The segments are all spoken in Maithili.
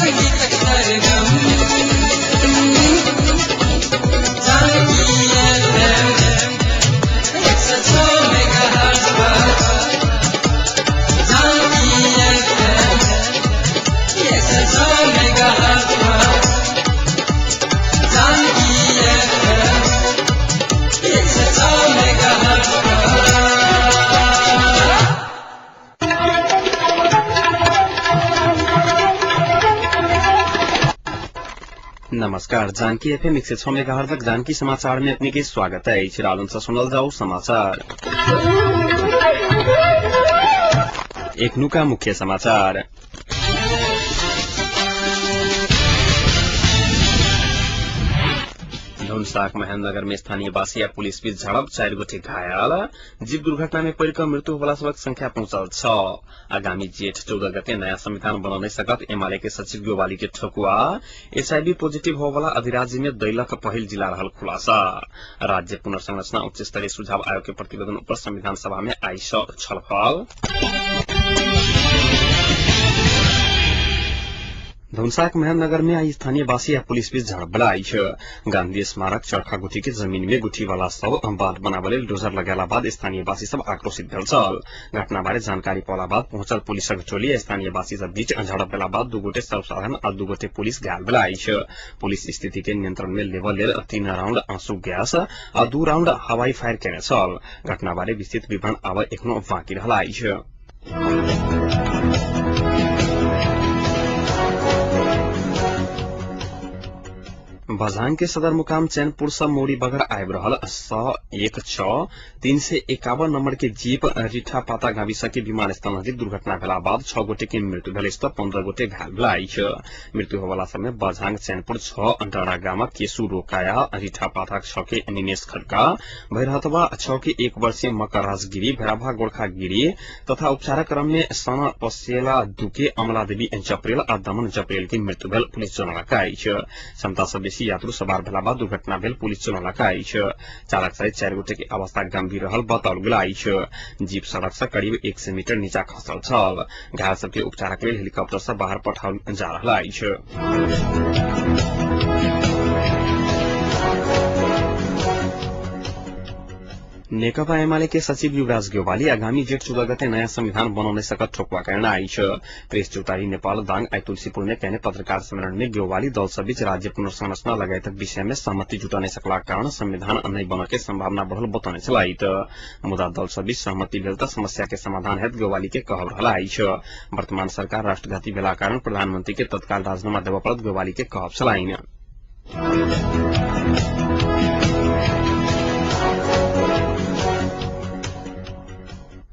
संगीतक सरगम। जानकी एफएम 106 मेगाहर्ट्ज पर। जानकी एफएम 106 मेगाहर्ट्ज पर। जानकी एफएम 106 मेगाहर्ट्ज पर। नमस्कार, जानकी एफएम 106 मेगाहर्जक जानकी समाचार में अपने के स्वागत है। रालन से सुनल जाओ समाचार। एकनुका मुख्य समाचार। धनुषाक महेन्द्रनगर में स्थानीय वासी आ पुलिस बीच झड़प, 4 गोटे घायल। जीप दुर्घटना में पड़िक मृत्यु होला सबक संख्या पहुंचल 6। आगामी जेठ 14 गते नयाँ संविधान बनाउने सकत एमाले के सचिव गोवाली के ठकुआ। एचआईवी पॉजिटिव होवाला अधिराज्य में दैलख पहिल जिला रहल खुलासा। राज्य पुनर्संरचना उच्च स्तरीय सुझाव आयोग के प्रतिवेदन ऊपर संविधान सभा में आई छलफल। धनुषाक महेन्द्रनगर में आई स्थानीय वासी आ पुलिस बीच झड़प भेल अछि। गांधी स्मारक चरखा गुठी के जमीन में गुठी वाला सब बाट बनाबे लेल डोजर लगेला बाद स्थानीय वासी सब आक्रोशित भेल छल। घटना बारे जानकारी पौला बाद पहुंचल पुलिसक टोली स्थानीय वासी सब बीच झड़प भेला बाद 2 गोटे सर्वसाधारण आ 2 गोटे पुलिस घायल भेल अछि। पुलिस स्थिति के नियंत्रण में लेबऽ लेल 3 राउंड आंसू गैस आ 2 राउंड हवाई फायर केने छल। घटना बारे विस्तृत विवरण आब एखनो बाकी रहल अछि। बझांग के सदरमुकाम चैनपुर से मोरी बगर आबि रहल 101 6 351 नंबर के जीप रिठा पाता गाविस के विमानस्थल नजिक दुर्घटना भेला बाद 6 गोटे के मृत्यु भेल अछि त 15 गोटे घायल भेल अछि। मृत्यु होवला सब में बझांग चैनपुर 6 अंटारा गामक केशु रोकाया, रिठा पाता 6 के निनेश खड़का, भैरहतवा 6 के 1 वर्षीय मकरराज गिरी, भैराभा गोरखा गिरी तथा उपचारक क्रम में सना पसेला दुके अमला देवी जपरेल आ दमन जपरेल के मृत्यु भेल पुलिस जनौलक अछि। क्षमता सँ बेसी यात्रु सवार भेला बाद दुर्घटना भेल पुलिस जनौलक अछि। चालक सहित 4 गोटे के अवस्था गंभीर रहल बताओल गेल अछि। जीप सड़क से करीब 100 मीटर नीचा खसल छल। घायल सबके उपचारक लेल हेलीकॉप्टर से बाहर पठाओल जा रहल अछि। नेकपा एमाले के सचिव युवराज गेवाली आगामी जेठ 14 गते नयाँ संविधान बनाउने सकत ठोकुवा करना अछि। प्रेस चौतारी नेपाल दाङ आई तुलसीपुर में कहने पत्रकार सम्मेलन में गेवाली दल सबीच राज्य पुनर्संरचना लगायतक विषय में सहमति जुटाने सकला कारण संविधान नै बन के संभावना बढ़ल बतौने छलथि। मुदा दल सबीच सहमति भेल त समस्या के समाधान हेत गेवाली के कहब रहल अछि। वर्तमान सरकार राष्ट्रघाती भेला कारण प्रधानमंत्री के तत्काल राजीनामा देबऽ पड़त गेवाली के कहब छलनि।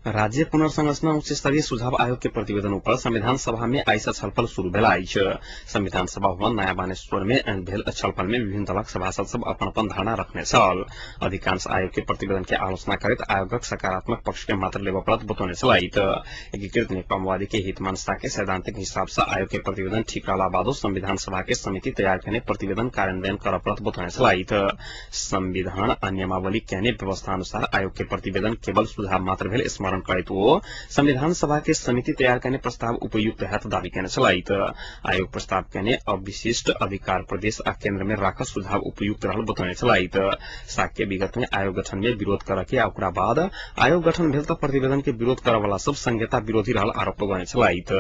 राज्य पुनर्संरचना उच्च स्तरीय सुझाव आयोग के प्रतिवेदन ऊपर संविधान सभा में आई से छलफल शुरू भेल अछि। संविधान सभा भवन नया बानेश्वर में भेल छलफल में विभिन्न दलक सभासद सब अपन अपन धारणा रखने छल। अधिकांश आयोग के प्रतिवेदन के आलोचना करैत आयोगक सकारात्मक पक्ष के मात्र लेबऽ पड़त बतौने छलथि। एकीकृत नेकपा माओवादी के हितमान शाह के सैद्धांतिक हिसाब से आयोग के प्रतिवेदन ठीक रहला बादो संविधान सभा के समिति तैयार केने प्रतिवेदन कार्यान्वयन करऽ पड़त बतौने छलथि। संविधान आ नियमावली केने व्यवस्था अनुसार आयोग के प्रतिवेदन केवल सुझाव मात्र भेल स्मरण करैत ओ संविधान सभा के समिति तैयार केने प्रस्ताव उपयुक्त हैत दावी केने छलथि। आयोग प्रस्ताव केने अविशिष्ट अधिकार प्रदेश आ केन्द्र में राखल सुझाव उपयुक्त रहल बतौने छलथि। शाक्य विगत में आयोग गठन में विरोध करऽ के आ ओकरा बाद आयोग गठन भेल त प्रतिवेदन के विरोध करऽ वाला सब संहिता विरोधी रहल आरोप लगौने छलथि।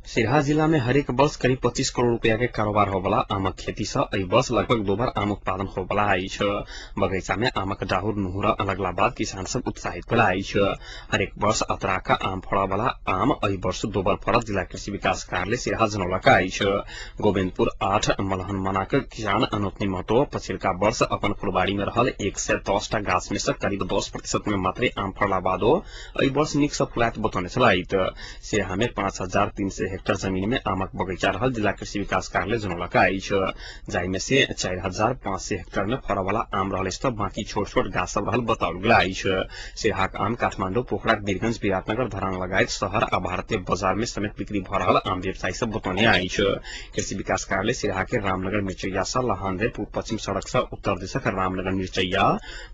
सिरहा जिला में हरेक वर्ष करीब 25 करोड़ रुपया के कारोबार होवला आमक खेती से एहि वर्ष लगभग दोबर आम उत्पादन होवला अछि। बगैचा में आमक डाहुर नुहुरा लगला बाद किसान सब उत्साहित भेल अछि। हरेक वर्ष अतराका आम फड़ऽ वाला आम एहि वर्ष दोबर फड़त जिला कृषि विकास कार्यालय सिरहा जनौलक अछि। गोविन्दपुर 8 मलहनमनाक किसान अनोपनी महतो पछिल्का वर्ष अपन फुलबाड़ी में रहल 110 टा गाछ में से करीब 10% में मात्रै आम फड़ला बादो एहि वर्ष नीक सँ फुलायत बतौने छलथि। सिरहा में 5300 हेक्टेयर हेक्टर जमीन में आमक बगैचा रहल जिला कृषि विकास कार्यालय जनौलक अछि। जाहि में से 4500 हेक्टर में फरऽ वाला आम रहल अछि त बाकी छोट छोट गाछ सब रहल बताओल गेल अछि। सिरहाक आम काठमाडौँ, पोखराक वीरगंज, विराटनगर, धरान लगायत शहर आ भारतीय बाजार में समेत बिक्री भ रहल आम व्यवसायी सब बतौने अछि। कृषि विकास कार्यालय सिरहा के रामनगर मिर्चैया सँ लहान पूर्व पश्चिम सड़क सँ उत्तर दिशक रामनगर मिर्चैया,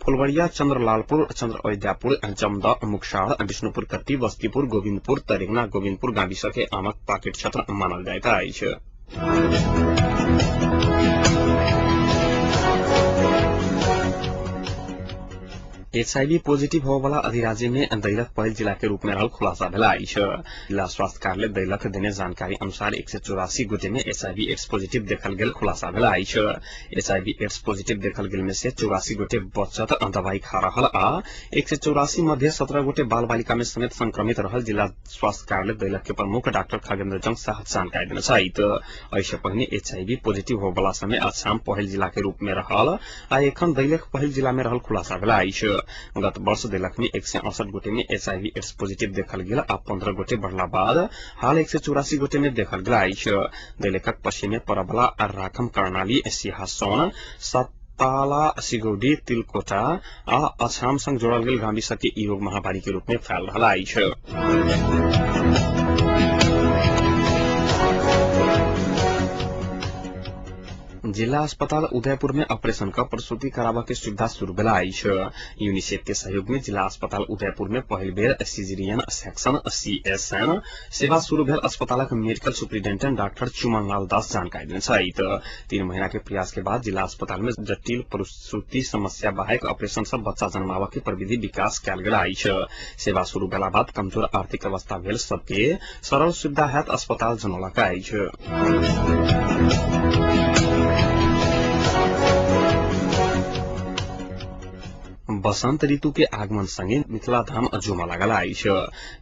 फुलवरिया, चंद्रलालपुर, चंद्र अयोध्यापुर, जमदा, मुखसार, विष्णुपुर कट्टी, बस्तीपुर, गोविन्दपुर, तरेगना, गोविन्दपुर गाविस के आमक पाकेट क्षेत्र मानल जाइत अछि। एचआईवी पॉजिटिव होबयवला अधिराज्य में दैलख पहिल जिला के रूप में रहल खुलासा भेल अछि। जिला स्वास्थ्य कार्यालय दैलख देने जानकारी अनुसार 184 गोटे में एचआईवी एड्स पॉजिटिव देखल गेल खुलासा भेल अछि। एचआईवी एड्स पॉजिटिव देखल गेल में से 84 गोटे बचत दवाई खा रहल आ 184 मध्ये 17 गोटे बाल बालिका में समेत संक्रमित रहल जिला स्वास्थ्य कार्यालय दैलख के प्रमुख डाक्टर खगेन्द्र जंग शाह जानकारी देने छथि। एहिसँ पहिने एचआईवी पॉजिटिव होबयवला समय अछाम पहिल जिला के रूप में रहल आ एखन दैलख पहिल जिला में रहल खुलासा भेल अछि। गत वर्ष दैलख में 168 गोटे में एचआईवी एड्स पॉजिटिव देखल गेल आ 15 गोटे बढ़ला बाद हाल 184 गोटे में देखल गेल अछि। दैलेखक पश्चिम में परबला राखम, कर्णाली, सिंहासन, सताला, सिगौडी, तिलकोटा आ अछाम संग जोड़ल गेल गाविस के ई रोग महामारी के रूप में फैल रहल अछि। जिला अस्पताल उदयपुर में ऑपरेशन क प्रसूति कराबऽ के सुविधा शुरू भेल अछि। यूनिसेफ के सहयोग में जिला अस्पताल उदयपुर में पहिल बेर सिजेरियन सेक्शन सीएसएन सेवा शुरू भेल अस्पतालक medical superintendent doctor Chuman Lal Das जानकारी देने छथि। 3 महीना के प्रयास के बाद जिला अस्पताल में जटिल प्रसूति समस्या बाहेक ऑपरेशन सँ बच्चा जन्माबऽ के प्रविधि विकास कयल गेल अछि। सेवा शुरू भेला बाद कमजोर आर्थिक अवस्था भेल सबके सरल सुविधा हैत अस्पताल जनौलक अछि। बसंत ऋतु के आगमन संगे मिथिला धाम झूमऽ लागल अछि।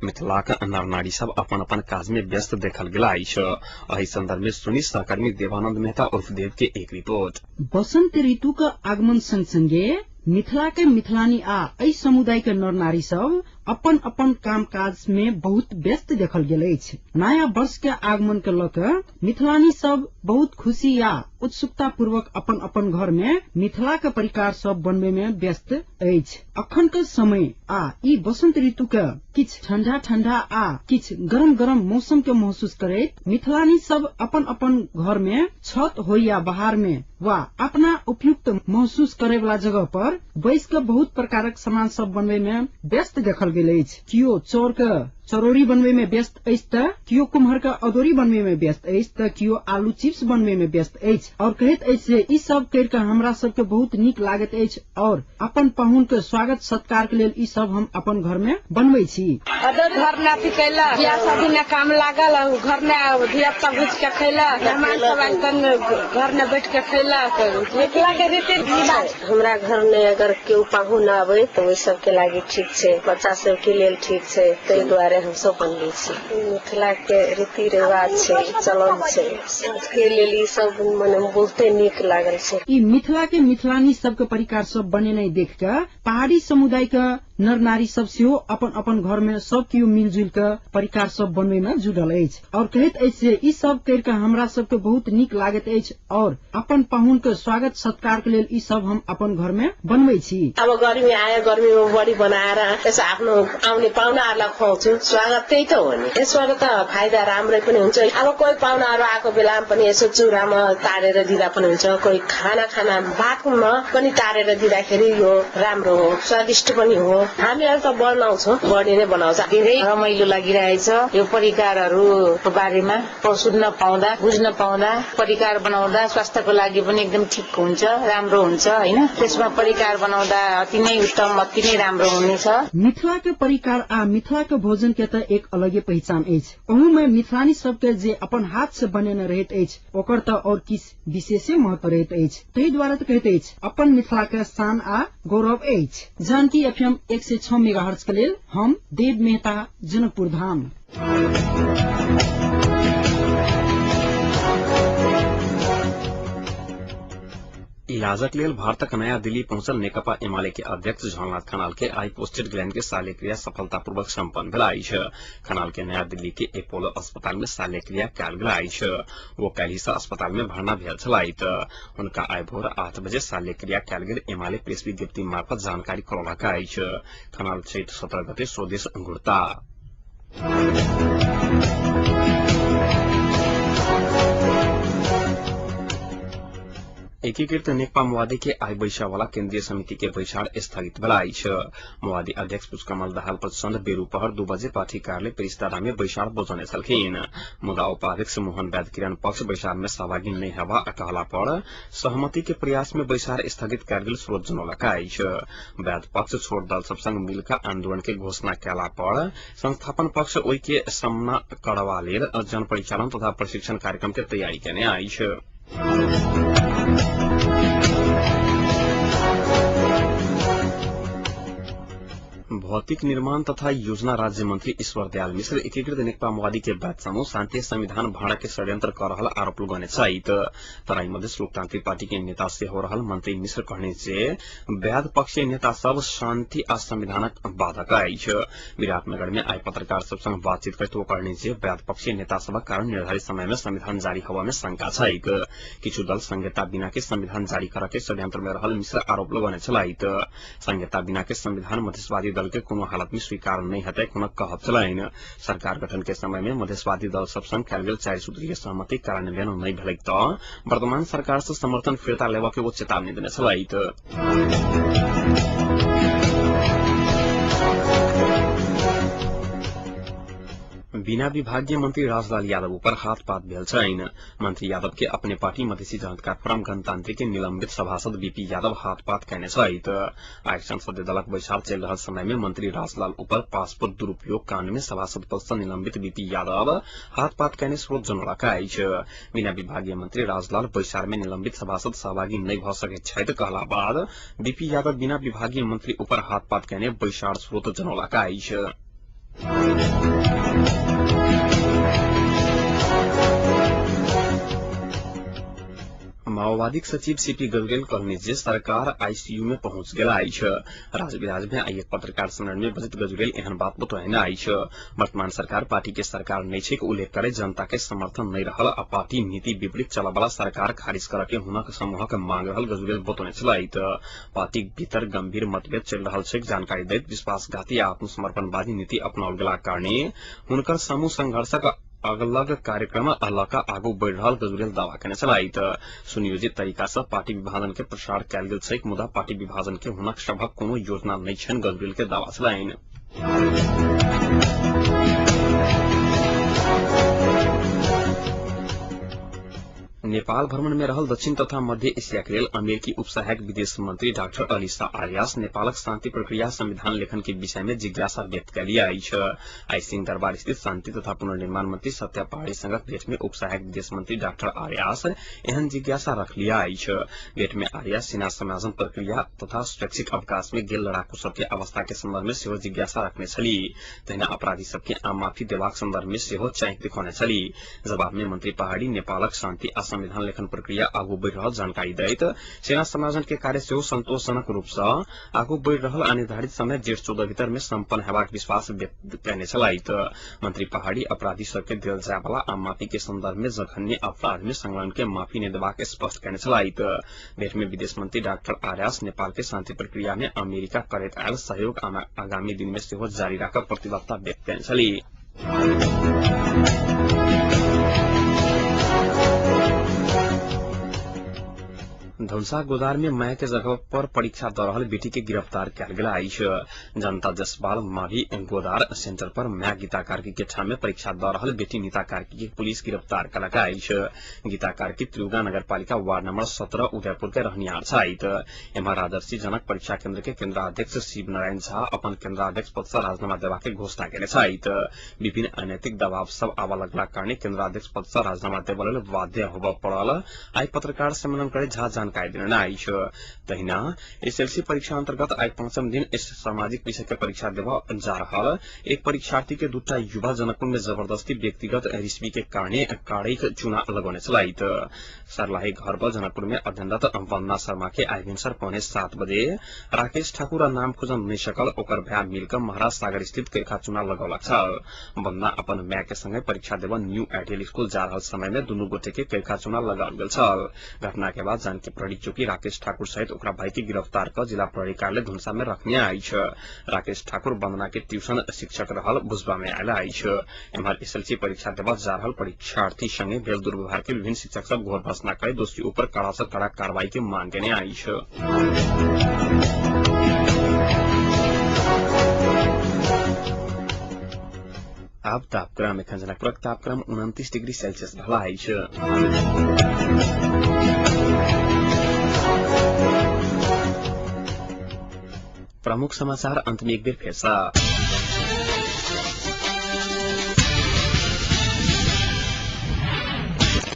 मिथिलाक नर नारी सब अपन अपन काज में व्यस्त देखल गेल अछि। एहि संदर्भ में सुनी सहकर्मी देवानंद मेहता उर्फ देव के एक रिपोर्ट। बसंत ऋतु के आगमन संग संगे मिथिला के मिथिलानी आ एहि समुदाय के नर नारी सब अपन अपन काम काज में बहुत व्यस्त देखल गेल अछि। नया वर्ष के आगमन के लऽ के मिथिलानी सब बहुत खुशी आ उत्सुकता पूर्वक अपन अपन घर में मिथिला के परिकार सब बनबे में व्यस्त अछि। अखन के समय आ ई बसंत ऋतु के किछ ठंडा ठंडा आ किछ गरम गरम मौसम के महसूस करैत मिथिलानी सब अपन अपन घर में छत हो या बाहर में वा अपना उपयुक्त महसूस करे वाला जगह पर बैस के बहुत प्रकारक सामान सब बनबे में व्यस्त देखल गेल अछि। कियो चौर के चरौरी बनबे में व्यस्त अछि त कियो कुम्हर के अदौरी बनबे में व्यस्त अछि त कियो आलू चिप्स बनबे में व्यस्त अछि और कहैत अछि जे ई सब करि के हमरा सबके बहुत नीक लागैत अछि और अपन पाहुन के स्वागत सत्कार के लेल ई सब हम अपन घर में बनबै छी। अदर घर में अथी कैलक, बियाह शादी में काम लागल, घर में धिया पुता घुस के खैलक, मेहमान सब आयल तन घर में बैठ के खैलक। मिथिला के रीति रिवाज। हमरा घर में अगर केओ पाहुन आवे तो ओहि सबके लागी ठीक छै, बच्चा सबके लेल ठीक छै, ताहि दुआरे हम सब बनबै छी। मिथिला के रीति रिवाज छै, चलन छै, सबके लेल ई सब मने बहुते नीक लागल छै। ई मिथिला के मिथिलानी सबके परिकार सब बनेनाइ देख के पहाड़ी समुदाय के नर नारी सब सेहो अपन अपन घर में सब केओ मिलजुल के परिकार सब बनबै में जुटल अछि और कहैत अछि जे ई सब करि के हमरा सबके बहुत नीक लागैत अछि और अपन पाहुन के स्वागत सत्कार के लेल ई सब हम अपन घर में बनबै छी। अब गर्मी आयो, गर्मीमा बढी बनाएर यसो आफ्नो आउने पाहुनाहरूलाई खुवाउँछु, स्वागत त्यही त हो नि। यसबाट त फाइदा राम्रै पनि हुन्छ। अब कोही पाहुनाहरू आएको बेलामा पनि यसो चुरामा तारेर दिँदा पनि हुन्छ, कोही खाना खाना भातमा पनि तारेर दिँदाखेरि यो राम्रो हो, स्वादिष्ट पनि हो। हामीहरू त बनाउँछौँ, बढी नै बनाउँछ। धेरै रमाइलो लागिरहेछ यो परिकारहरूको बारेमा सुन्न पाउँदा, बुझ्न पाउँदा। परिकार बनाउँदा स्वास्थ्यको लागि पनि एकदम ठिक हुन्छ, राम्रो हुन्छ हैन। त्यसमा परिकार बनाउँदा अति नै उत्तम, अति नै राम्रो हुनेछ। मिथिला के परिकार आ मिथिला के भोजन के त एक अलगे पहिचान अछि। ओहू में मिथिलानी सबके जे अपन हाथ से बनेने रहैत अछि ओकर त और किछु विशेषे महत्व रहैत अछि। ताहि दुआरे त कहैत अछि अपन मिथिला के शान आ गौरव अछि। जानकी एफएम 106 मेगाहर्ट्ज के लेल हम देव मेहता, जनकपुर धाम। इलाजक लेल भारतक नया दिल्ली पहुंचल नेकपा एमाले के अध्यक्ष झलनाथ खनाल के आई पोस्टेड ग्लैंड के शल्यक्रिया सफलतापूर्वक सम्पन्न भेल अछि। खनाल के नया दिल्ली के एपोलो अस्पताल में शल्यक्रिया कयल गेल अछि। वो काल्हि से अस्पताल में भर्ना भेल छलथि। हुनका आइ भोर 8 बजे शल्यक्रिया कयल गेल एमाले प्रेस विज्ञप्ति मार्फत जानकारी करौलक अछि। खनाल चैत 17 गते स्वदेश घुरता। एकीकृत नेकपा माओवादी के आइ बैसावाला केन्द्रीय समिति के बैसार स्थगित भेल अछि। माओवादी अध्यक्ष पुष्पकमल दाहाल प्रचण्ड बेरूपहर 2 बजे पार्टी कार्यालय पेरिसदारा में बैसार बजौने छलखिन। मुदा उपाध्यक्ष मोहन वैद्य किरण पक्ष बैसार में सहभागी नहि हेबा कहला पर सहमति के प्रयास में बैसार स्थगित कयल गेल स्रोत जनौलक अछि। वैद्य पक्ष छोट दल सब संग मिलकर आंदोलन के घोषणा कयला पर संस्थापन पक्ष ओहि के सामना करबा लेल जनपरिचालन तथा प्रशिक्षण कार्यक्रम के तैयारी केने अछि। भौतिक निर्माण तथा योजना राज्य मंत्री ईश्वर दयाल मिश्र एकीकृत नेकपा माओवादी के बैत समूह शान्ति संविधान भाड़ा के षड्यंत्र कर रहल आरोप लगौने छथि। तराई मधेश लोकतांत्रिक पार्टी के नेता सेहो रहल मंत्री मिश्र कहने जे वैध पक्षीय नेता सब शान्ति आ संविधानक बाधक अछि। विराटनगर में आइ पत्रकार सब संग बातचीत करैत ओ कहने जे वैध पक्षीय नेता सबक कारण निर्धारित समय में संविधान जारी होबय में शंका छैक। किछु दल संहिता बिना के संविधान जारी करऽ के षड्यंत्र में रहल मिश्र आरोप लगौने छलथि। संहिता बिना के संविधान मधेशवादी दल के कोनो हालत में स्वीकार नहीं हेतै हुनक कहब छलनि। सरकार गठन के समय में मधेशवादी दल सब संग कयल गेल 4 सूत्रीय सहमति कार्यान्वयन नहि भेलैक तऽ वर्तमान सरकार से समर्थन फिर्ता लेबऽ के ओ चेतावनी देने छलथि। बिना विभागीय मंत्री राजलाल यादव ऊपर हाथपात भेल छनि। मंत्री यादव के अपने पार्टी मधेसी जनता फोरम गणतांत्रिक के निलंबित सभासद बीपी यादव हाथपात कयने छथि। आइ संसदीय दलक बैसार चलि रहल समय में मंत्री राजलाल ऊपर पासपोर्ट दुरुपयोग कांड में सभासद पद से निलंबित बीपी यादव हाथपात कयने स्रोत जनौलक अछि। बिना विभागीय मंत्री राजलाल बैसार में निलंबित सभासद सहभागी नहि भऽ सकैत छथि कहला बाद बीपी यादव बिना विभागीय मंत्री ऊपर हाथपात कयने बैसार स्रोत जनौलक अछि। माओवादी सचिव सीपी गजुरेल कहने जे सरकार आईसीयू में पहुंच गेल अछि। राजविराज में आई एक पत्रकार सम्मेलन में बजैत गजुरेल एहन बात बतौने अछि। वर्तमान सरकार पार्टी के सरकार नहि छैक उल्लेख करैत जनता के समर्थन नहि रहल आ पार्टी नीति विपरीत चलऽवला सरकार खारिज करऽ के हुनक समूहक मांग रहल गजुरेल बतौने छलथि। पार्टीक भीतर गंभीर मतभेद चलि रहल छैक जानकारी दैत विश्वासघाती आ आत्मसमर्पणवादी नीति अपनाओल गेलाक कारणे हुनकर समूह संघर्षक अलग कार्यक्रम लऽ आगू बढ़ि रहल गजुरेल दावा केने छलथि। सुनियोजित तरीका से पार्टी विभाजन के प्रसार कयल गेल छैक मुदा पार्टी विभाजन के हुनक सभक कोनो योजना नहि छनि गजुरेल के दावा छलनि। नेपाल भ्रमण में रहल दक्षिण तथा मध्य एशिया के लेल अमेरिकी उप सहायक विदेश मंत्री डाक्टर अलिसा आरियास नेपालक शान्ति प्रक्रिया संविधान लेखन के विषय में जिज्ञासा व्यक्त कयली अछि। आइ सिंहदरबार स्थित शान्ति तथा पुनर्निर्माण मंत्री सत्या पहाड़ी संगक भेट में उप सहायक विदेश मंत्री डाक्टर आरियास एहन जिज्ञासा रखली अछि। भेट में आरियास सेना समाजन प्रक्रिया तथा स्वैच्छिक अवकाश में गेल लड़ाकू सबके अवस्था के संदर्भ में सेहो जिज्ञासा रखने छली। तहिना अपराधी सबके आम माफी देबाक संदर्भ में सेहो चाँकि देखौने छली। जवाब में मंत्री पहाड़ी नेपालक शान्ति आ संविधान लेखन प्रक्रिया आगू बढ़ि रहल जानकारी दैत सेना समाजन के कार्य सेहो संतोषजनक रूप से आगू बढ़ि रहल आ निर्धारित समय जेठ 14 भीतर में सम्पन्न हेबाक विश्वास व्यक्त कयने छलथि। मंत्री पहाड़ी अपराधी सबके देल जाय वाला आम माफी के संदर्भ में जघन्य अपराध में संलग्न के माफी नहि देबाक स्पष्ट कयने छलथि। भेट में विदेश मंत्री डाक्टर आर्यास नेपाल के शान्ति प्रक्रिया में अमेरिका करैत आयल सहयोग आगामी दिन में सेहो जारी राखब प्रतिबद्धता व्यक्त कयने छली। धनुषा गोदार में माय के जगह पर परीक्षा दऽ रहल बेटी के गिरफ्तार कयल गेल अछि। जनता जसपाल माभी गोदार सेंटर पर माय गीता कार्की के ठाम में परीक्षा दऽ रहल बेटी नीता कार्की के पुलिस गिरफ्तार कयलक अछि। गीता कार्की त्रियुगा नगरपालिका वार्ड नंबर 17 उदयपुर के रहनिहार छथि। एम्हर राजर्षि जनक परीक्षा केन्द्र के केन्द्राध्यक्ष शिव नारायण झा अपन केन्द्राध्यक्ष पद से राजीनामा देबाक घोषणा केने छथि। विभिन्न अनैतिक दबाव सब आबऽ लगलाक कारणे केन्द्राध्यक्ष पद से राजीनामा देबऽ लेल बाध्य होबऽ पड़ल। आइ पत्रकार सम्मेलन करैत झा जानकारी देने अछि। तहिना एसएलसी परीक्षा अंतर्गत आइ पांचम दिन सामाजिक विषय के परीक्षा देबऽ जा रहल एक परीक्षार्थी के दूटा युवा जनकपुर में जबरदस्ती व्यक्तिगत रिश्वी के कारणे काड़ैक चूना लगौने छलथि। सरलाही घर पर जनकपुर में अध्ययनरत वंदना शर्मा के आइ भिनसर 6:45 बजे राकेश ठाकुर आ नाम खोजन नहि सकल ओकर भाय मिलकर महाराज सागर स्थित केरखा चूना लगौलक छल। वंदना अपन माय के संगे परीक्षा देबऽ न्यू आइडियल स्कूल जा रहल समय में दुनू गोटे के केरखा चूना लगाओल गेल छल। घटना के बाद जानकी प्रहरी चौकी राकेश ठाकुर सहित ओकरा भाई के गिरफ्तार क जिला प्रहरी कार्यालय धुनसा में रखने अछि। राकेश ठाकुर वंदना के ट्यूशन शिक्षक रहल बुझबा में आयल अछि। एम्हर एसएलसी परीक्षा देबऽ जा रहल परीक्षार्थी संगे भेल दुर्व्यवहार के विभिन्न शिक्षक सब घोर भर्त्सना कए दोषी ऊपर कड़ा से कड़ा कार्रवाई के मांग केने अछि। आब तापक्रम एखन जनकपुरक तापक्रम 29 डिग्री सेल्सियस रहल अछि। प्रमुख समाचार अंत में एक बेर फेर सँ।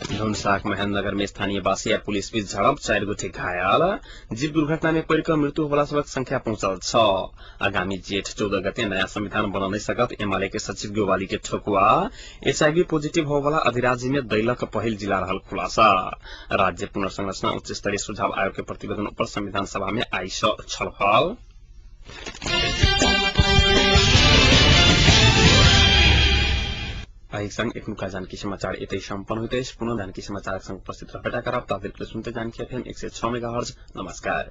धनुषाक महेन्द्रनगर में स्थानीय वासी आ पुलिस बीच झड़प, 4 गोटे घायल। जीप दुर्घटना में पड़ि कऽ मृत्यु होला सबक संख्या पहुंचल 6। आगामी जेठ 14 गते नया संविधान बन नहि सकत एमाले के सचिव गोवाली के ठोकुआ। एचआईवी पॉजिटिव होवला अधिराज्य में दैलक पहिल जिला रहल खुलासा। राज्य पुनर्संरचना उच्च स्तरीय सुझाव आयोग के प्रतिवेदन पर संविधान सभा में आइ सँ छलफल। एहि संग एखनुका जानकी समाचार एतै सम्पन्न होइत अछि। पुनः जानकी समाचारक संग उपस्थित रहबे करब। ताधरि सुनते जानकी एफएम 106 मेगाहर्ट्ज। नमस्कार।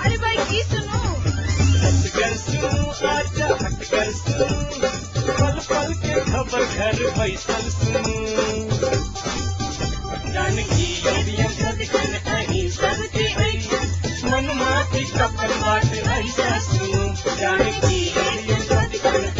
अरे भाई की सुनू, पल पल के खबर घर बैसल सुनू, जानकी सदखन अहीं सबके मन माटी कपल बाट ऐसा सुनू, जानकी सदखन।